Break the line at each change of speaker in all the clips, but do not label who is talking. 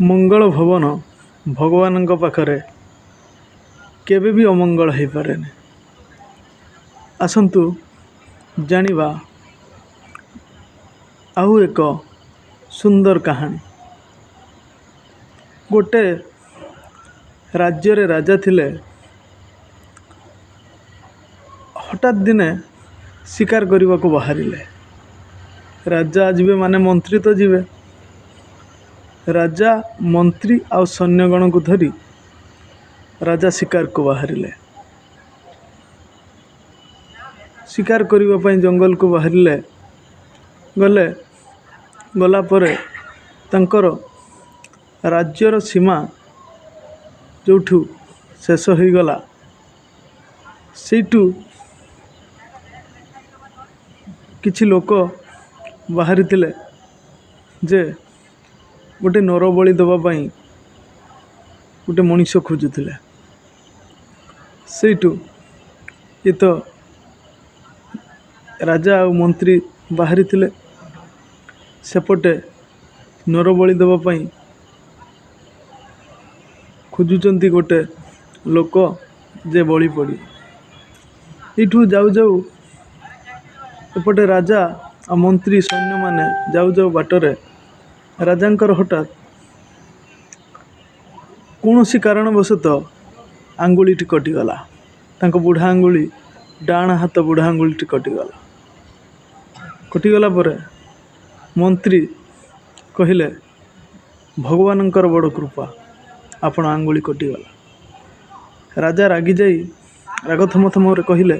ମଙ୍ଗଳ ଭବନ ଭଗବାନଙ୍କ ପାଖରେ କେବେ ବି ଅମଙ୍ଗଳ ହେଇପାରେନି। ଆସନ୍ତୁ ଜାଣିବା ଆଉ ଏକ ସୁନ୍ଦର କାହାଣୀ। ଗୋଟେ ରାଜ୍ୟରେ ରାଜା ଥିଲେ। ହଠାତ୍ ଦିନେ ଶିକାର କରିବାକୁ ବାହାରିଲେ। ରାଜା ଯିବେ ମାନେ ମନ୍ତ୍ରୀ ତ ଯିବେ। ରାଜା, ମନ୍ତ୍ରୀ ଆଉ ସୈନ୍ୟଗଣକୁ ଧରି ରାଜା ଶିକାରକୁ ବାହାରିଲେ। ଶିକାର କରିବା ପାଇଁ ଜଙ୍ଗଲକୁ ବାହାରିଲେ। ଗଲେ, ଗଲା ପରେ ତାଙ୍କର ରାଜ୍ୟର ସୀମା ଯେଉଁଠୁ ଶେଷ ହୋଇଗଲା, ସେଇଠୁ କିଛି ଲୋକ ବାହାରିଥିଲେ ଯେ ଗୋଟେ ନରବଳି ଦେବା ପାଇଁ ଗୋଟେ ମଣିଷ ଖୋଜୁଥିଲେ। ସେଇଠୁ ଏ ତ ରାଜା ଆଉ ମନ୍ତ୍ରୀ ବାହାରିଥିଲେ, ସେପଟେ ନରବଳି ଦେବା ପାଇଁ ଖୋଜୁଛନ୍ତି ଗୋଟେ ଲୋକ ଯେ ବଳି ପଡ଼ିବ। ଏଇଠୁ ଯାଉ ଯାଉ ଏପଟେ ରାଜା ଆଉ ମନ୍ତ୍ରୀ ସୈନ୍ୟମାନେ ଯାଉ ଯାଉ ବାଟରେ ରାଜାଙ୍କର ହଠାତ୍ କୌଣସି କାରଣବଶତଃ ଆଙ୍ଗୁଳିଟି କଟିଗଲା। ତାଙ୍କ ବୁଢ଼ା ଆଙ୍ଗୁଳି, ଡାହାଣ ହାତ ବୁଢ଼ା ଆଙ୍ଗୁଳିଟି କଟିଗଲା। କଟିଗଲା ପରେ ମନ୍ତ୍ରୀ କହିଲେ, ଭଗବାନଙ୍କର ବଡ଼ କୃପା, ଆପଣ ଆଙ୍ଗୁଳି କଟିଗଲା। ରାଜା ରାଗିଯାଇ ରାଗ ଥମ ଥମରେ କହିଲେ,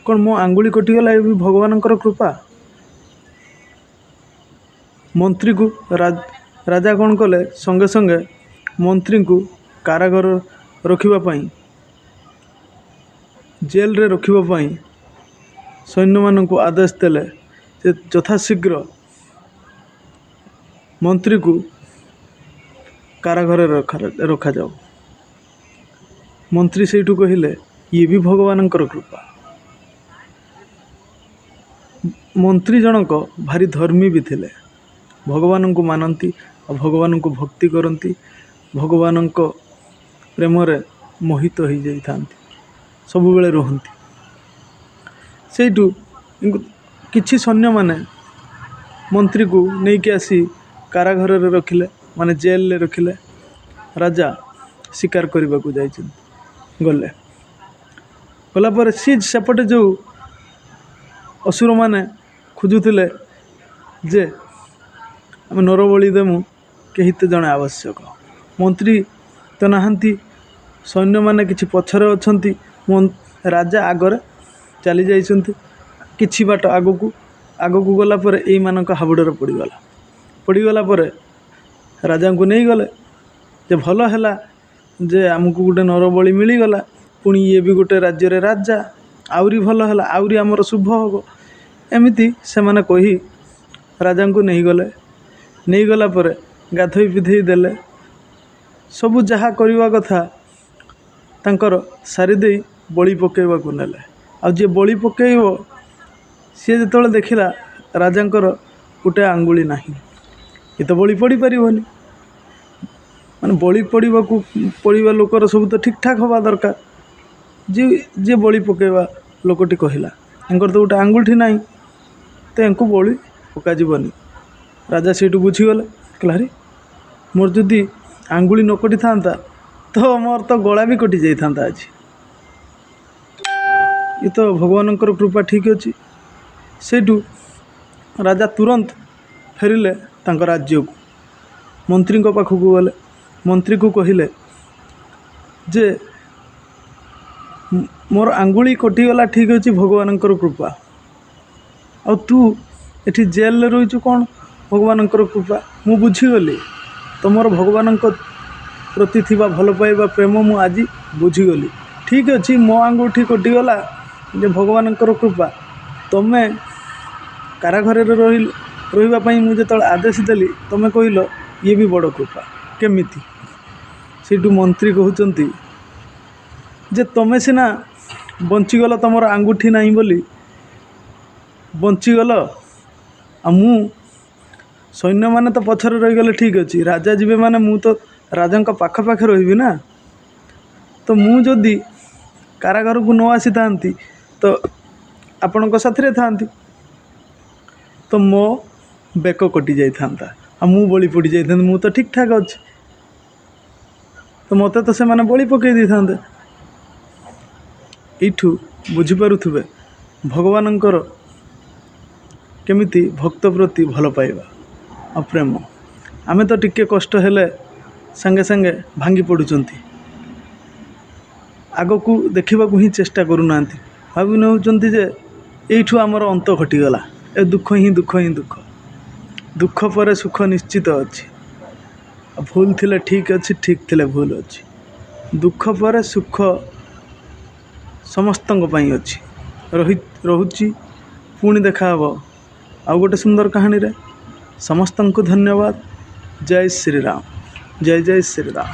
କ'ଣ ମୋ ଆଙ୍ଗୁଳି କଟିଗଲା, ଏ ବି ଭଗବାନଙ୍କର କୃପା? ମନ୍ତ୍ରୀକୁ ରାଜା କ'ଣ କଲେ, ସଙ୍ଗେ ସଙ୍ଗେ ମନ୍ତ୍ରୀଙ୍କୁ କାରାଗାର ରଖିବା ପାଇଁ, ଜେଲରେ ରଖିବା ପାଇଁ ସୈନ୍ୟମାନଙ୍କୁ ଆଦେଶ ଦେଲେ ଯେ ଯଥାଶୀଘ୍ର ମନ୍ତ୍ରୀକୁ କାରାଗାରରେ ରଖାଯାଉ। ମନ୍ତ୍ରୀ ସେଇଠୁ କହିଲେ, ଇଏ ବି ଭଗବାନଙ୍କର କୃପା। ମନ୍ତ୍ରୀ ଜଣକ ଭାରି ଧର୍ମୀ ବି ଥିଲେ, ଭଗବାନଙ୍କୁ ମାନନ୍ତି ଆଉ ଭଗବାନଙ୍କୁ ଭକ୍ତି କରନ୍ତି, ଭଗବାନଙ୍କ ପ୍ରେମରେ ମୋହିତ ହେଇଯାଇଥାନ୍ତି, ସବୁବେଳେ ରୁହନ୍ତି। ସେଇଠୁ କିଛି ସୈନ୍ୟମାନେ ମନ୍ତ୍ରୀକୁ ନେଇକି ଆସି କାରାଗାରରେ ରଖିଲେ, ମାନେ ଜେଲରେ ରଖିଲେ। ରାଜା ଶିକାର କରିବାକୁ ଯାଇଛନ୍ତି, ଗଲେ। ଗଲା ପରେ ସିଏ ସେପଟେ ଯେଉଁ ଅସୁରମାନେ ଖୋଜୁଥିଲେ ଯେ ଆମେ ନରବଳି ଦେମୁ, କେହି ତ ଜଣେ ଆବଶ୍ୟକ, ମନ୍ତ୍ରୀ ତ ନାହାନ୍ତି, ସୈନ୍ୟମାନେ କିଛି ପଛରେ ଅଛନ୍ତି, ରାଜା ଆଗରେ ଚାଲି ଯାଇଛନ୍ତି। କିଛି ବାଟ ଆଗକୁ ଗଲା ପରେ ଏଇମାନଙ୍କ ହାବୁଡ଼ରେ ପଡ଼ିଗଲା। ପଡ଼ିଗଲା ପରେ ରାଜାଙ୍କୁ ନେଇଗଲେ ଯେ ଭଲ ହେଲା ଯେ ଆମକୁ ଗୋଟେ ନରବଳି ମିଳିଗଲା, ପୁଣି ଇଏ ବି ଗୋଟେ ରାଜ୍ୟରେ ରାଜା, ଆହୁରି ଭଲ ହେଲା, ଆହୁରି ଆମର ଶୁଭ ହେବ, ଏମିତି ସେମାନେ କହି ରାଜାଙ୍କୁ ନେଇଗଲେ। ନେଇଗଲା ପରେ ଗାଧୋଇ ପିଧେଇ ଦେଲେ, ସବୁ ଯାହା କରିବା କଥା ତାଙ୍କର ସାରିଦେଇ ବଳି ପକାଇବାକୁ ନେଲେ। ଆଉ ଯିଏ ବଳି ପକାଇବ ସିଏ ଯେତେବେଳେ ଦେଖିଲା ରାଜାଙ୍କର ଗୋଟେ ଆଙ୍ଗୁଳି ନାହିଁ, ଏ ତ ବଳି ପଡ଼ିପାରିବନି। ମାନେ ବଳି ପଡ଼ିବାକୁ ପଡ଼ିବା ଲୋକର ସବୁ ତ ଠିକ୍ଠାକ୍ ହେବା ଦରକାର। ଯିଏ ବଳି ପକାଇବା ଲୋକଟି କହିଲା, ତାଙ୍କର ତ ଗୋଟେ ଆଙ୍ଗୁଠି ନାହିଁ, ତ ୟାଙ୍କୁ ବଳି ପକାଯିବନି। ରାଜା ସେଇଠୁ ବୁଝିଗଲେ, କହିଲେ ଆରେ ମୋର ଯଦି ଆଙ୍ଗୁଳି ନ କଟିଥାନ୍ତା ତ ମୋର ତ ଗଳା ବି କଟି ଯାଇଥାନ୍ତା ଆଜି। ଏ ତ ଭଗବାନଙ୍କର କୃପା, ଠିକ୍ ଅଛି। ସେଇଠୁ ରାଜା ତୁରନ୍ତ ଫେରିଲେ ତାଙ୍କ ରାଜ୍ୟକୁ, ମନ୍ତ୍ରୀଙ୍କ ପାଖକୁ ଗଲେ। ମନ୍ତ୍ରୀକୁ କହିଲେ ଯେ ମୋର ଆଙ୍ଗୁଳି କଟିଗଲା, ଠିକ୍ ଅଛି, ଭଗବାନଙ୍କର କୃପା, ଆଉ ତୁ ଏଠି ଜେଲରେ ରହିଛୁ କ'ଣ ଭଗବାନଙ୍କର କୃପା? ମୁଁ ବୁଝିଗଲି ତୁମର ଭଗବାନଙ୍କ ପ୍ରତି ଥିବା ଭଲ ପାଇବା ପ୍ରେମ, ମୁଁ ଆଜି ବୁଝିଗଲି। ଠିକ୍ ଅଛି, ମୋ ଆଙ୍ଗୁଠି କଟିଗଲା ଯେ ଭଗବାନଙ୍କର କୃପା, ତୁମେ କାରାଗାରରେ ରହିବା ପାଇଁ ମୁଁ ଯେତେବେଳେ ଆଦେଶ ଦେଲି ତୁମେ କହିଲ ଇଏ ବି ବଡ଼ କୃପା, କେମିତି? ସେଇଠୁ ମନ୍ତ୍ରୀ କହୁଛନ୍ତି ଯେ ତୁମେ ସିନା ବଞ୍ଚିଗଲ, ତୁମର ଆଙ୍ଗୁଠି ନାହିଁ ବୋଲି ବଞ୍ଚିଗଲ, ଆଉ ମୁଁ ସୈନ୍ୟମାନେ ତ ପଛରେ ରହିଗଲେ, ଠିକ୍ ଅଛି, ରାଜା ଯିବେ ମାନେ ମୁଁ ତ ରାଜାଙ୍କ ପାଖାପାଖି ରହିବି ନା। ତ ମୁଁ ଯଦି କାରାଗାରକୁ ନ ଆସିଥାନ୍ତି, ତ ଆପଣଙ୍କ ସାଥିରେ ଥାଆନ୍ତି, ତ ମୋ ବେକ କଟି ଯାଇଥାନ୍ତା ଆଉ ମୁଁ ବଳି ପଡ଼ି ଯାଇଥାନ୍ତି। ମୁଁ ତ ଠିକ୍ ଠାକ୍ ଅଛି, ତ ମୋତେ ତ ସେମାନେ ବଳି ପକାଇ ଦେଇଥାନ୍ତେ। ଏଇଠୁ ବୁଝିପାରୁଥିବେ ଭଗବାନଙ୍କର କେମିତି ଭକ୍ତ ପ୍ରତି ଭଲ ପାଇବା ଆଉ ପ୍ରେମ। ଆମେ ତ ଟିକେ କଷ୍ଟ ହେଲେ ସାଙ୍ଗେ ସାଙ୍ଗେ ଭାଙ୍ଗି ପଡ଼ୁଛନ୍ତି, ଆଗକୁ ଦେଖିବାକୁ ହିଁ ଚେଷ୍ଟା କରୁନାହାନ୍ତି। ଭାବି ନେଉଛନ୍ତି ଯେ ଏଇଠୁ ଆମର ଅନ୍ତ ଘଟିଗଲା, ଏ ଦୁଃଖ ହିଁ ଦୁଃଖ ହିଁ ଦୁଃଖ। ଦୁଃଖ ପରେ ସୁଖ ନିଶ୍ଚିତ ଅଛି। ଭୁଲ ଥିଲେ ଠିକ୍ ଅଛି, ଠିକ୍ ଥିଲେ ଭୁଲ ଅଛି। ଦୁଃଖ ପରେ ସୁଖ ସମସ୍ତଙ୍କ ପାଇଁ ଅଛି, ରହି ରହୁଛି। ପୁଣି ଦେଖାହେବ ଆଉ ଗୋଟେ ସୁନ୍ଦର କାହାଣୀରେ। ସମସ୍ତଙ୍କୁ ଧନ୍ୟବାଦ। ଜୟ ଶ୍ରୀରାମ, ଜୟ ଜୟ ଶ୍ରୀରାମ।